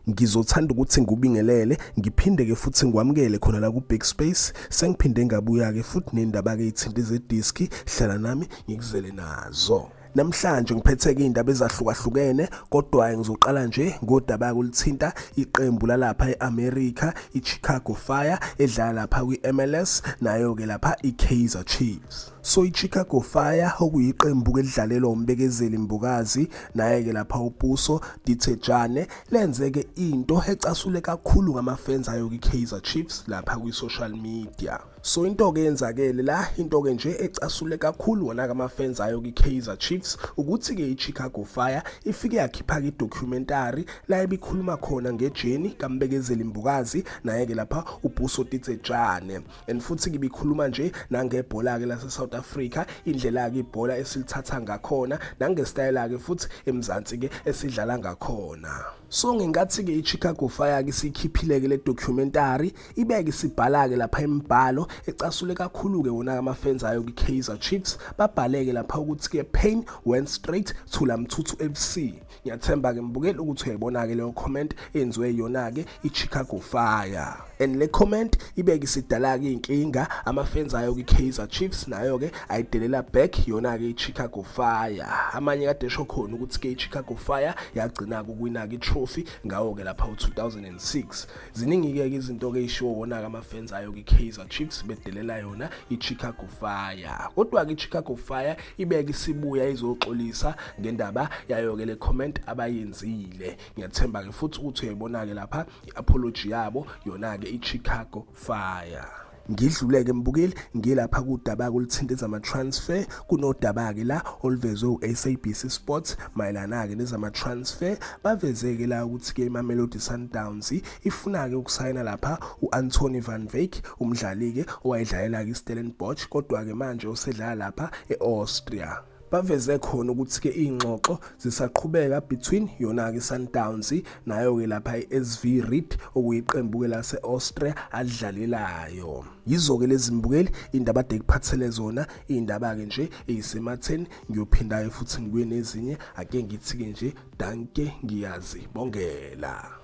Ngizothanda ukuthi ngikubingelele ngiphinde-ke futhi ngikwamukele khona la ku-Big Space. Sengiphinde ngabuya-ke futhi nendaba-ke ithinta ezediski. Hlala nami ngikuzele nazo. Namhlanje ngiphethe-ke iy'ndaba ezahlukahlukene kodwa ngizoqala nje ngodaba-ke oluthinta iqembu lalapha e-America i-Chicago Fire edlala lapha kwi-MLS nayo-ke lapha i-Kaizer Chiefs. So iChicago Fire okuyiqembu elidlalelwa uMbekezeli Mbokazi naye-ke lapha uPuso Dithejane lenzeke into ecasule kakhulu ngama-fans ayo kwi-Kaizer Chiefs lapha kwi-social media. So into-ke yenzakele la, into-ke nje ecasule kakhulu wona-ke ama-fans ayo kwi-Kaizer Chiefs ukuthi-ke i-Chicago Fire ifike yakhipha-ke i-documentary la ebikhuluma khona ngejeni kaMbekezeli Mbokazi naye-ke lapha uPuso Dithejane. And futhi ngibikhuluma nje nangebhola ke lase South Africa, indlela ke ibhola esilithatha ngakhona nangesitayela ke futhi eMzansi ke esidlala ngakhona. So ngenkathi ke iChicago Fire ke sikhiphile ke le documentary, ibeke isibhala ke lapha imibhalo ecasule kakhulu ke wona ama fans ayo ke Kaizer Chiefs, babhaleke lapha ukuthi ke pain went straight to Lamthuthu FC. Ngiyathemba ke mbukeli ukuthi uyayibona ke leyo comment enziwe yona ke iChicago Fire. And le comment ibeke isidala ke inkinga ama fans ayo kwiKaizer Chiefs nayo ke ayidelela back yona ke iChicago Fire. Amanye kade esho khona ukuthi ke iChicago Fire yagcina ukuwina ke trophy ngawo ke lapha u2006. Ziningi ke izinto ke ishiwo wona ke ama fans ayo kwiKaizer Chiefs bedelela yona iChicago Fire. Kodwa ke iChicago Fire ibeke isibuya izoxolisa ngendaba yayo ke le comment abayenzile. Ngiyathemba ke futhi ukuthi uyayibona ke lapha i-apology yabo yona ke iChicago Fire. Ngidluleke mbukeli ngilapha kudaba oluthinta ezama-transfer. Kunodaba-ke la oluvezwe u-SABC Sports mayelana-ke nezama-transfer. Baveze-ke la ukuthi-ke iMamelodi Sundowns ifuna-ke ukusayina lapha u-Anthony van Wyk, umdlali-ke owayedlalela-ke iStellenbosch kodwa-ke manje usedlala lapha e-Austria. Baveze khona ukuthi-ke iy'ngxoxo zisaqhubeka between yona-ke i-Sundowns nayo-ke lapha i-SV Ried okuyiqembu-ke lase-Austria alidlalelayo. Yizo-ke lezi mbukeli iy'ndaba ade kuphathele zona, iy'ndaba-ke nje ey'sematheni. Ngiyophinda-ke futhi ngibuye nezinye. Ake ngithi-ke nje danke, ngiyazibongela.